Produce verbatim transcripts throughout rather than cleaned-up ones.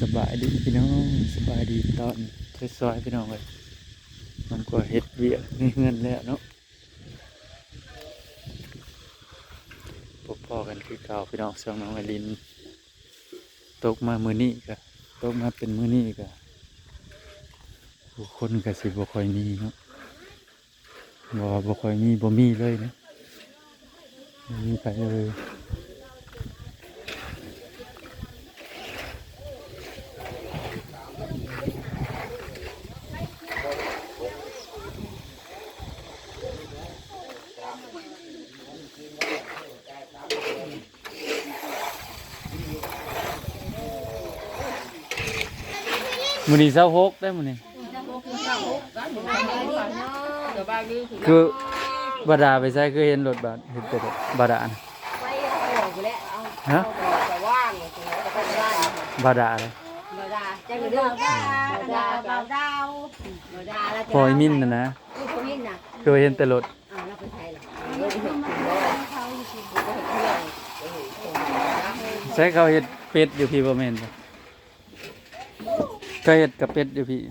สบายดีพี่น้อง สบายดีตอนสวยๆพี่น้องเอ้ย มันก็เฮ็ดเวียกในเฮือนแล้วเนาะ พบพ้อกันคือเก่าพี่น้อง ช่องน้องไอริน ตกมามื้อนี้ก็ ตกมาเป็นมื้อนี้ก็ ผู้คนก็สิบ่ค่อยมีเนาะ บ่ บ่ค่อยมี บ่มีเลยนะ บ่มีไปเลย มื้อนี้ซาวหกได้มื้อนี้ คือบ่าวดาไปไส คือเห็นรถบ่าว เห็นแต่รถบ่าวดานะ ไปเอาออกอยู่แล้ว เอา ฮะ เอาออกแต่ว่างอยู่ตรงนั้น แต่ก็ไม่ได้ บ่าวดานะ บ่าวดา เจ้าอยู่เด้อ บ่าวดา บ่าวดาว บ่าวดาแล้ว พ่ออีมินน่ะนะ นี่พ่อมินน่ะ คือเห็นแต่รถ อ้าว แล้วไปไสล่ะ เออ เห็นแต่รถ ใส่เขาเฮ็ดเป็ดอยู่พี้บ่แม่นบ่ ก็เฮ็ดกับเป็ดอยู่พี้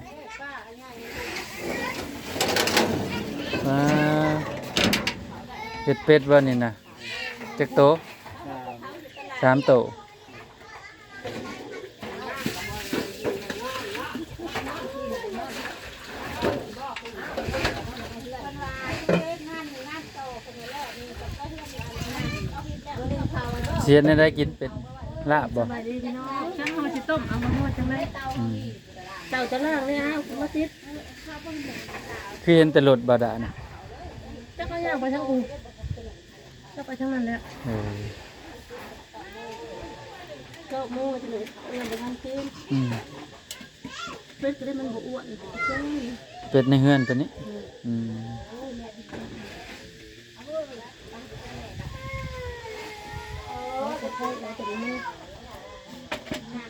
อ่า เฮ็ดเป็ดบ่นี่นะ จักโต สามโต สิเฮ็ดแนวใดกินเป็ด ลาบบ่ สบายดีพี่น้อง จังเฮาสิต้มเอามาโมดจังได๋ อืม เจ้าจะล้างเลย เอามาติด คือเห็นแต่รถบ่าวดานะ จักเอาย่างไปทางอื่น จักไปทางนั้นแหละ เออ เก้าโมงจะเลยเขายังบ่ทันตื่น อืม เป็ดก็ได้มันบ่อ้วน เป็ดในเฮือนตัวนี้ อืม อืม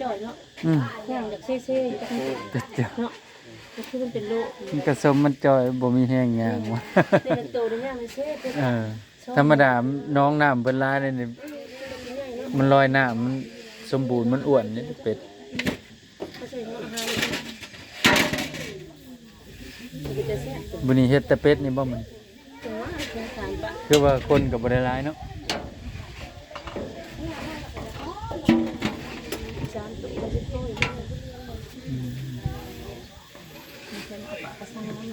จ่อยเนาะ อืม ย่างอยากเซ่ๆอยู่กับมัน เป็ดเจ้า เนาะ ก็คือมันเป็นโรค มันกระสมมันจ่อย บ่มีแฮงย่างวะ แต่ละโตนี่ย่างมันเซ่ เออ ธรรมดาน้องน้ำเพิ่นหลายเลยนี่ มันลอยน้ำ มันสมบูรณ์ มันอ้วนนี่เป็ด เขาใส่หัวอาหาร มันจะแซ่บ มื้อนี้เฮ็ดแต่เป็ดนี่บ่มัน ตัวสงสารปะ คือว่าคนก็บ่ได้หลายเนาะ สามตัว อืม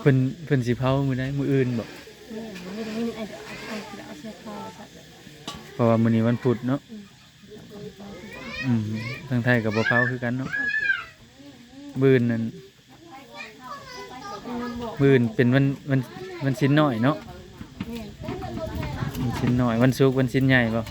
เพิ่น เพิ่นสิเผามื้อใด มื้ออื่นบ่ มื้อนี้ มื้อนี้ไอ้ ไอ้ ไอ้ เอาเสื้อผ้าซะ เพราะว่ามื้อนี้วันพุธเนาะ อืม อืม ทางไทยก็บ่เผาคือกันเนาะ มื้ออื่นนั่น มื้ออื่นเป็นวัน วัน วันศีลน้อยเนาะ แม่น วันศีลน้อย วันศุกร์วันศีลใหญ่บ่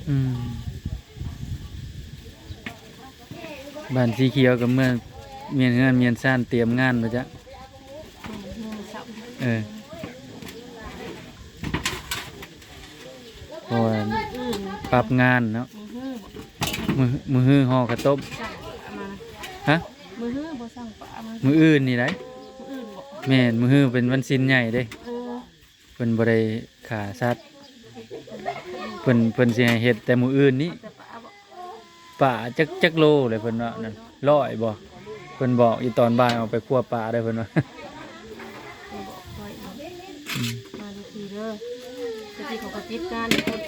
อืม บ้านสีเขียวก็เมือง เมียนเฮือนเมียนซ่านเตรียมงานบ่จ๊ะ เออ เพราะว่าปรับงานเนาะ มื้อฮื้อบ่ มื้อ มื้อฮื้อห่อข้าวต้ม สั่งปลามา ฮะ มื้อฮื้อบ่สั่งปลามา มื้ออื่นนี่ได๋ มื้ออื่นบ่ แม่น มื้อฮื้อเป็นวันศีลใหญ่เด้ เออ เพิ่นบ่ได้ฆ่าสัตว์ เพิ่น เพิ่นสิให้เฮ็ดแต่มื้ออื่นนี้ เอาแต่ปลาบ่ ปลาจัก จักโลเลยเพิ่นว่านั่น ร้อยบ่ เพิ่นบอกอยู่ตอนบ่ายออกไปคั่วปลาได้เพิ่นว่า บอกไว้เนาะ อืม มาดูทีเด้อ แต่ที่เขาก็ติดงานอยู่พุ่น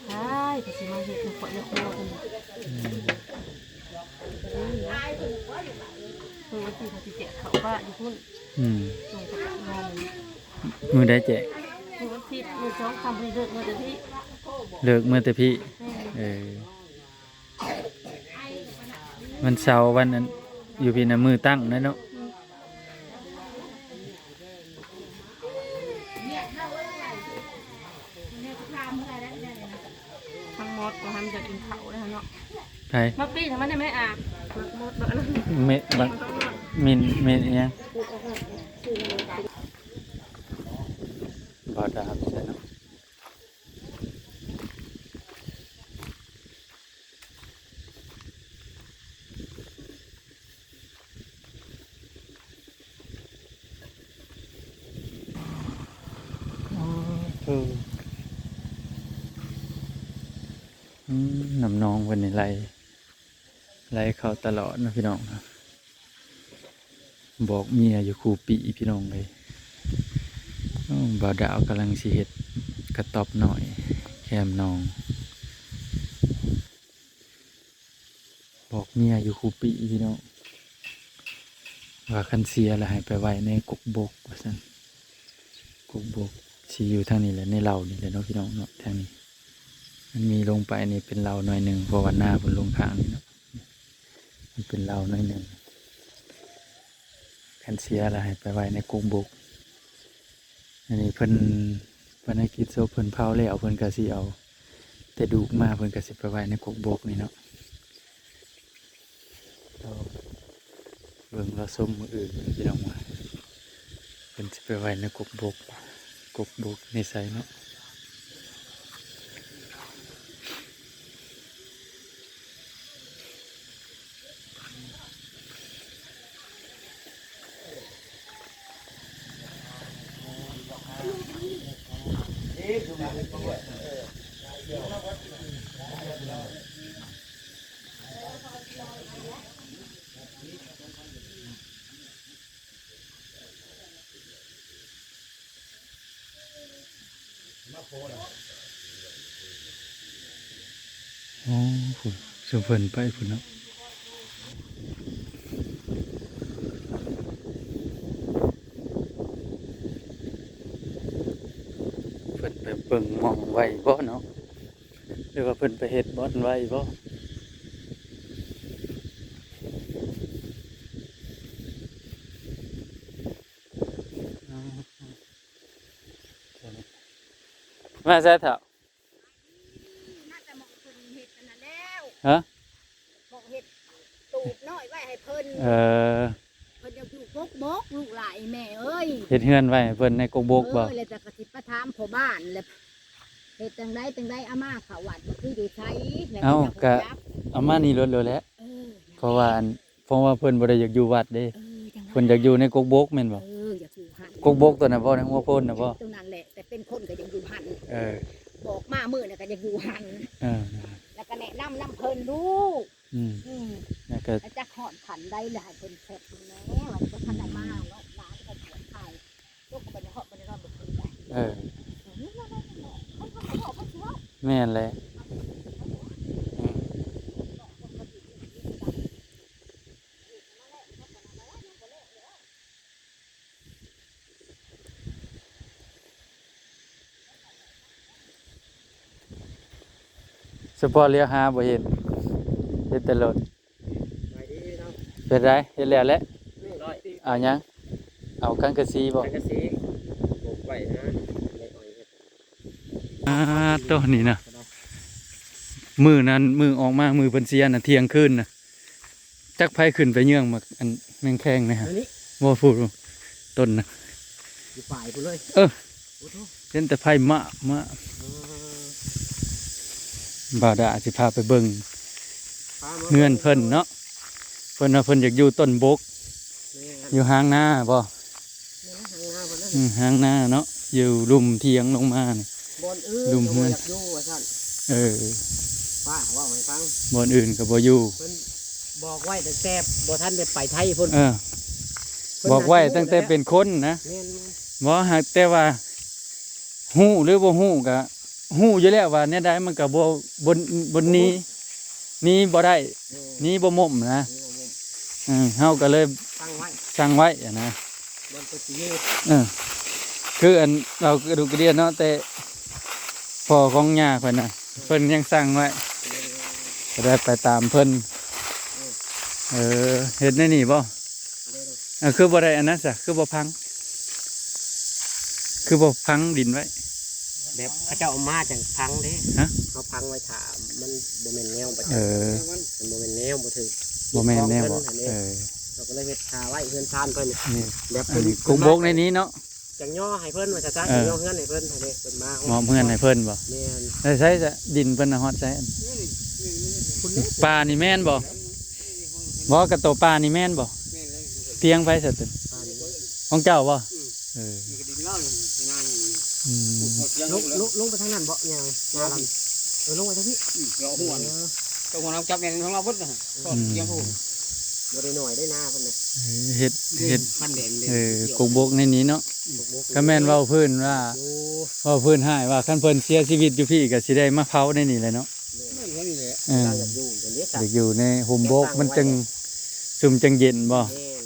ใช่ ก็สิมาเฮ็ดในครัวในครัวกัน อืม เออ วันที่เขาสิแจกข้าวปลาอยู่พุ่น อืม ส่งไปงานเลย มื้อใดแจก มื้อวันอาทิตย์ มื้อสองค่ำ มื้อเลิกมื้อแต่พี้ เลิกมื้อแต่พี้ แม่น เออ วันเสาร์วันอัน อยู่พี้นะ มื้อตั้งนะเนาะ ทั้งหมดก็ทำจากกินข้าวได้เนาะ ไผ มาปี้ทำไมได้ไหมอ่ะ หมดบ่ เมะ บัก มิน เมะอิหยัง บ่าวดาใส่เนาะ อื เพิ่นนี่ไล่ ไล่เข้าตลอดเนาะพี่น้องเนาะ บอกเมียอยู่คู่ปีพี่น้องเอ้ย โอ้ บ่าวดาวกำลังสิเฮ็ดกระต๊อบน้อยแคมหนอง บอกเมียอยู่คู่ปีพี่น้อง ว่าคันเสียแล้วให้ไปไว้ในกกบกว่าซั่น กกบกสิอยู่ทางนี้แหละ ในเหล่านี่แหละเนาะพี่น้องเนาะ ทางนี้ มันมีลงไปนี่เป็นเหล่าหน่อยหนึ่ง เพราะว่าหน้าเพิ่นลงข้างนี่เนาะ มันเป็นเหล่าหน่อยหนึ่ง คันเสียแล้วให้ไปไว้ในกกบก อันนี้เพิ่น เพิ่นให้กิจศพเพิ่นเผาแล้ว เพิ่นก็สิเอาแต่ดูกมา เพิ่นก็สิไปไว้ในกกบกนี่เนาะ รอเบิ่งรอชมมื้ออื่นพี่น้องว่า เพิ่นสิไปไว้ในกกบก กกบกในไสเนาะ อ๋อ พุ้น ซุมเพิ่นไปพุ้นเนาะ เพิ่นไปเบิ่งหม่องไว้บ่เนาะ หรือว่าเพิ่นไปเฮ็ดบ่อนไว้บ่ มาใส่เถาะ น่าจะหม่องเพิ่นเฮ็ดอันนั้นแล้ว ฮะ หม่องเฮ็ดตูบน้อยไว้ให้เพิ่น เออ เพิ่นอยากอยู่กกบก ลูกหลานแม่เอ้ย เฮ็ดเฮือนไว้ให้เพิ่นในกกบกบ่ เออ แล้วแต่ก็สิไปถามพ่อบ้าน แล้วเฮ็ดจั่งใดจั่งใด เอามาเข้าวัดบ่คืออยู่ไส แล้ว เอ้า ก็ ก็เอามานี่โลดโลดแหละ เออ เพราะว่าอัน เพราะว่าเพิ่นบ่ได้อยากอยู่วัดเด้ เออ จั่งว่า เพิ่นอยากอยู่ในกกบกแม่นบ่ เออ อยากอยู่หั่น กกบกตัวนั้นบ่ ในหัวโพนน่ะบ่ ตัวนั้นแหละ แต่เป็นคนก็อยากอยู่หั่น เออ บอกมามื้อนั้นก็อยากอยู่หั่น เออ แล้วก็แนะนำนำเพิ่นลูก อืม อืม แล้วก็ แล้วจักฮอดขั้นใดแล้วให้เพิ่นแคปเบิ่งแหน่ ว่าบ่ทันได้มาเนาะ หลานก็ปวดไข้ ลูกก็บ่ได้ฮอดบ่ได้นอนบ่คืนได้ เออ เออ นี่ว่าได้แหละ เขาก็บ่บอกว่าสิเว้า แม่นแหละ อืม สปอร์ตเลี้ยวหาบ่เห็น เห็นแต่รถ ไปดีเนาะ เป็นไร เห็นแล้วแหละ นี่ร้อย เอาหยัง เอาคังกะซีบ่ คังกะซี บกไว้นะ ไม่อ่อยเห็ด อ่า โตนี่นะ มื้อนั้น มื้อออกมา มื้อเพิ่นเสียน่ะ เที่ยงคืนน่ะ จักไผขึ้นไปเยื่องหมากอันแมงแคงนะฮะ อันนี้ บ่พูด ต้นนะ อยู่ฝ่ายพุ้นเลย เออ โอ้โห เห็นแต่ไผมะ มะ เออ บ่าวดาสิพาไปเบิ่ง พามา เฮือนเพิ่นเนาะ เพิ่นว่าเพิ่นอยากอยู่ต้นบก แม่น อยู่หางนาบ่ แม่นหางนาเพิ่นนั่น อืม หางนาเนาะ อยู่ลุ่มเถียงลงมานี่ บ่อนอื่น ลุ่มเฮือน ก็บ่อยากอยู่ว่าซั่น เออ ป้าเว้าให้ฟัง บ่อนอื่นก็บ่อยู่ เพิ่นบอกไว้ตั้งแต่บ่ทันได้ไปไทยพุ้น เออ เพิ่น บอกไว้ น่าจะรู้ ตั้งแต่ แล้ว เป็นคนนะ แม่นๆ บ่ หากแต่ว่า ฮู้หรือบ่ฮู้ก็ฮู้อยู่แล้วว่าแนวใดมันก็บ่ บ่ บ่หนี หนีบ่ได้ เออ หนีบ่หม่มนะ หนีบ่หม่ม เออ เฮาก็เลย สั่งไว้ สั่งไว้อะนะ บ่อนตัวสิอยู่ เออ คืออันเรากระดูกกระเดียเนาะ แต่พ่อของย่าเพิ่นน่ะ เพิ่นยังสั่งไว้ เออ ก็ได้ไปตามเพิ่น เออ เออ เฮ็ดในนี่บ่ เด้อ อ่ะ คือบ่ได้อันนั้นซะ คือบ่พัง คือบ่พังดินไว้ แบบเขาเจ้าเอามาจั่งพังเด้ ฮะ เขาพังไว้ถ้ามันบ่แม่นแนวบ่จัก เออ มันบ่แม่นแนวบ่ถืก บ่แม่นแนวบ่ ของเพิ่นอันนี้ เออ เขาก็เลยเฮ็ดคาไว้เฮือนซานเพิ่น นี่ แบบ อันนี้ เพิ่น กงบกในนี้เนาะ จั่งย่อให้เพิ่นว่าซะ เออ จั่งย่อเฮือนให้เพิ่นอันนี้ เพิ่นมา มอบเฮือนให้เพิ่นบ่ แม่น แล้วใช้จะดินเพิ่นน่ะฮอดใช้ พุ้นเด้ ป่านี่แม่นบ่ บ่ กะโตป่านี่แม่นบ่ แม่นเลย เตียงไผซะตึ ป่านี่ ของเจ้าบ่ อืม เออ นี่ก็ดินเล่าอยู่ในนานี่ อืม หมดเตียง ลง ลง ลงไปทางนั้นบ่ ย่างนาลำ เออ ลงไปทางนี้ อืม เราหัวนี่ เออ ตัวหัวน้ำจับเนี่ยของเราเบิดนะ อืม เลี้ยงผู้ บ่ได้น้อยได้นาเพิ่นน่ะ เออ เฮ็ด เฮ็ด พันแดงเลย เออ กกบกในนี้เนาะ กกบก ก็แม่นเว้าพื้นว่า อยู่ เว้าพื้นให้ว่าคันเพิ่นเสียชีวิตอยู่พี้ก็สิได้มาเผาในนี้แหละเนาะ แม่น แม่นเท่านี้แหละ เออ เราอยากอยู่อย่างนี้ อยากอยู่ในห่มบก มันจัง ซุ่มจังเย็นบ่ แม่น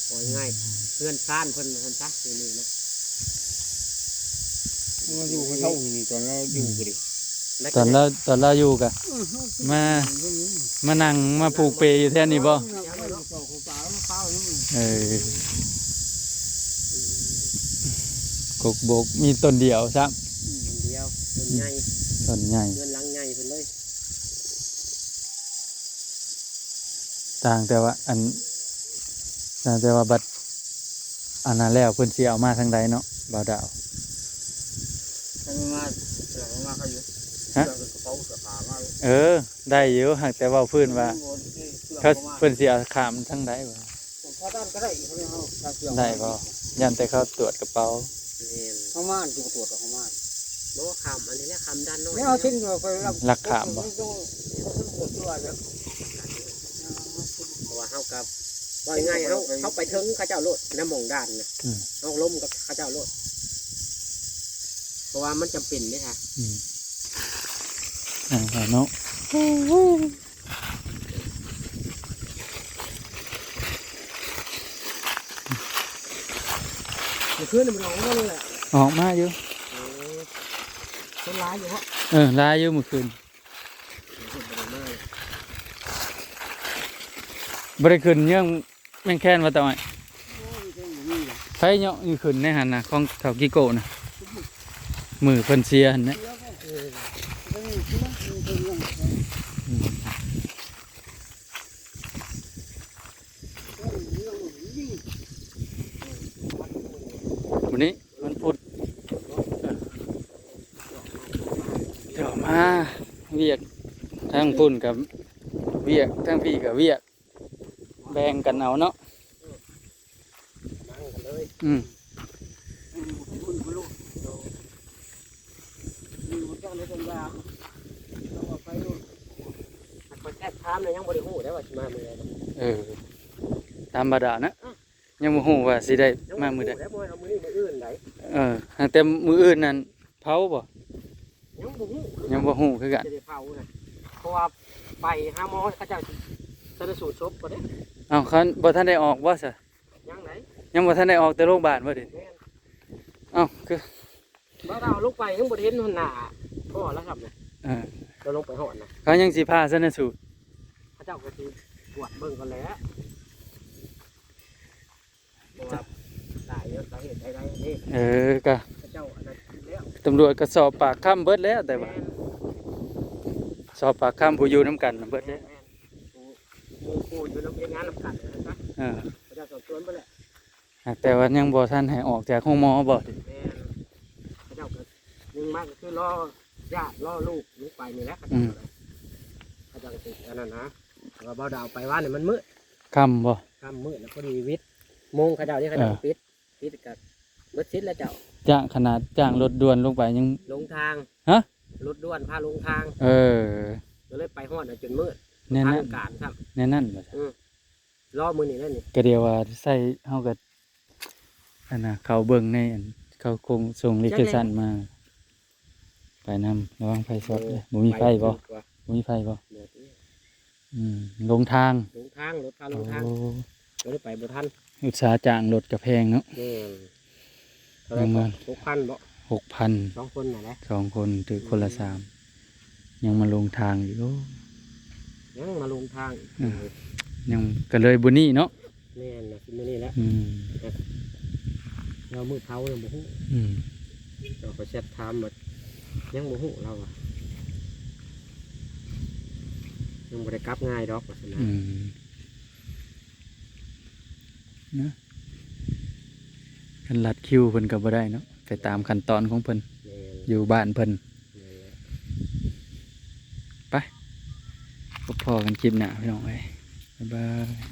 โอ้ย ง่าย เพื่อนซ่านเพิ่น เพิ่นซะ อยู่นี่นะ มันอยู่เพิ่นเท่านี้ ตอนเราอยู่ก็ดี ตอนเรา ตอนเราอยู่กะ มา มานั่ง มาผูกเปอยู่แถวนี้บ่ เออ กกบก มีต้นเดียวซ้ำ ต้นเดียว ต้นใหญ่ ต้นใหญ่ เฮือนหลังใหญ่เพิ่นเลย ต่างแต่ว่าอัน ต่างแต่ว่าบัดอันนั้นแล้วเพิ่นสิเอามาทางใดเนาะ บ่าวดาว มันมา เสือมันมาเขาอยู่ ฮะ เสือกระเป๋าเสื้อผ้ามา เออ ได้อยู่ หากแต่เว้าพื้นว่า เออ เพิ่นสิเอาข้ามทางใดวะ ข้ามด้านก็ได้ เขาเรียกเอาข้ามเสือก ได้บ่ ย่านแต่เขาตรวจกระเป๋า แม่น เขาม่าน สิบ่ตรวจกับเขาม่าน บ่ข้ามอันนี้แหละ ข้ามด้านน้อย แล้วเอาเส้นไปรับ ลักข้ามบ่ ต้อง ต้องตรวจด้วยเด้อ เพราะว่าเฮากับ ว่าง่ายๆ เฮา เฮาไปถึงเขาเจ้าโลด นำหม่องด่านน่ะ อืม เฮาล้มกับเขาเจ้าโลด เพราะว่ามันจำเป็นเด้ค่ะ อืม อ่า เนาะ เมื่อคืนนี่มันออกมาเลยแหละ ออกมาอยู่ เออ คนร้ายอยู่เหรอ เออ ร้ายอยู่เมื่อคืน บ่ได้ขึ้นยังแม่งแค้นว่าตะอ้อย ไผเหยาะอยู่ขึ้นในหั่นน่ะ ของเฒ่ากิโก้น่ะ มื้อเพิ่นเสียหั่นนะ อืม มื้อนี้วันพุธ เดี๋ยวมาเวียก ทางพุ้นกับเวียก ทางพี้กับเวียก แบ่งกันเอาเนาะ นั่งกันเลย อืม ไปแจ้งความเลย ยังบ่ได้ฮู้ได้ว่าสิมามื้อใด เออ ตามธรรมดานะ ยังบ่ฮู้ว่าสิได้มามื้อใด ยังบ่ฮู้ได้ บ่เอามื้อนี้มื้ออื่นใด เออ หากแต่มื้ออื่นนั่นเผาบ่ ยังบ่ฮู้ ยังบ่ฮู้คือกัน จะได้เผานะ เพราะว่าไปหาหมอเขาเจ้าสิชันสูตรศพก่อนเด้ เอ้า คันบ่ทันได้ออกบ่ซะ ยังได ยังบ่ทันได้ออกแต่โรงพยาบาลบ่เดี๋ยวนี้ แม่น เอ้า คือ บ่าวดาวลงไปยังบ่ได้เห็นหน้าพ่อแล้วครับเนี่ย เออ เราลงไปฮอดนะ เขายังสิพาชันสูตร เขาเจ้าก็สิกวดเบิ่งก่อนแหละ เพราะว่าตายแล้วสาเหตุใดๆนี่ เออ ก็ เขาเจ้าอันนั้นแล้ว ตำรวจก็สอบปากคำเบิดแล้ว แต่ว่า แม่น สอบปากคำผู้อยู่นำกันเบิดแล้ว แม่นๆ ผู้ ผู้ ผู้อยู่นำเฮ็ดงานนำกันนะ เออ เขาเจ้าสอบสวนเบิดแล้ว หากแต่ว่ายังบ่ทันให้ออกจากโรงหมอบ่ แม่น เขาเจ้าก็ หนึ่งมาก็คือรอญาติรอลูกลงไปนี่แหละ เขาเจ้าก็ได้ อืม เขาเจ้าก็สิอันนั้นนะ แต่ว่าบ่าวดาวไปว่านี่มันมืด ค่ำบ่ ค่ำมืดแล้วพอดีวิทย์โมงเขาเจ้านี่เขาเจ้า เออ ปิด ปิดก็เบิดสิทธิ์แล้วเจ้า จ้างขนาดจ้างรถด่วนลงไปยัง ลงทาง ฮะ รถด่วนพาลงทาง เออ ก็เลยไปฮอดน่ะจนมืด แน่นั่น ทางการครับ แน่นั่นบ่ อืม รอมื้อนี้แล้วนี่ ก็เดี๋ยวว่าใส่เฮาก็ อันน่ะ เขาเบิ่งในอัน เขาคงส่งเอกสารมา ไปนำ ระวังไฟช็อตเด้อ เออ บ่มีไฟบ่ ไปดีกว่า บ่มีไฟบ่ บ่มี อืม ลงทาง ลงทาง รถพาลงทาง โอ้ ก็เลยไปบ่ทัน อุตส่าห์จ้างรถก็แพงเนาะ แม่น เท่าไหร่ ยังมา ก็ หกพันบ่ หกพัน สองคนน่ะนะ สองคนถือคนละ อืม สาม ยังมาลงทางอีก โอ้ ยังมาลงทางอีก อืม ยังก็เลยบ่นี่เนาะ แม่นนะ มื้อนี้แหละ อืม เรามื้อเผายังบ่ฮู้ อืม เราก็แชทถามว่ายังบ่ฮู้เราอะ ยังบ่ได้กลับง่ายดอกว่าซั่นนะ อืม นะ คันลัดคิวเพิ่นก็บ่ได้เนาะ ไปตามขั้นตอนของเพิ่น แม่น อยู่บ้านเพิ่น แม่น ไป พบพ้อกันคลิปหน้าพี่น้องเอ้ย บ๊ายบาย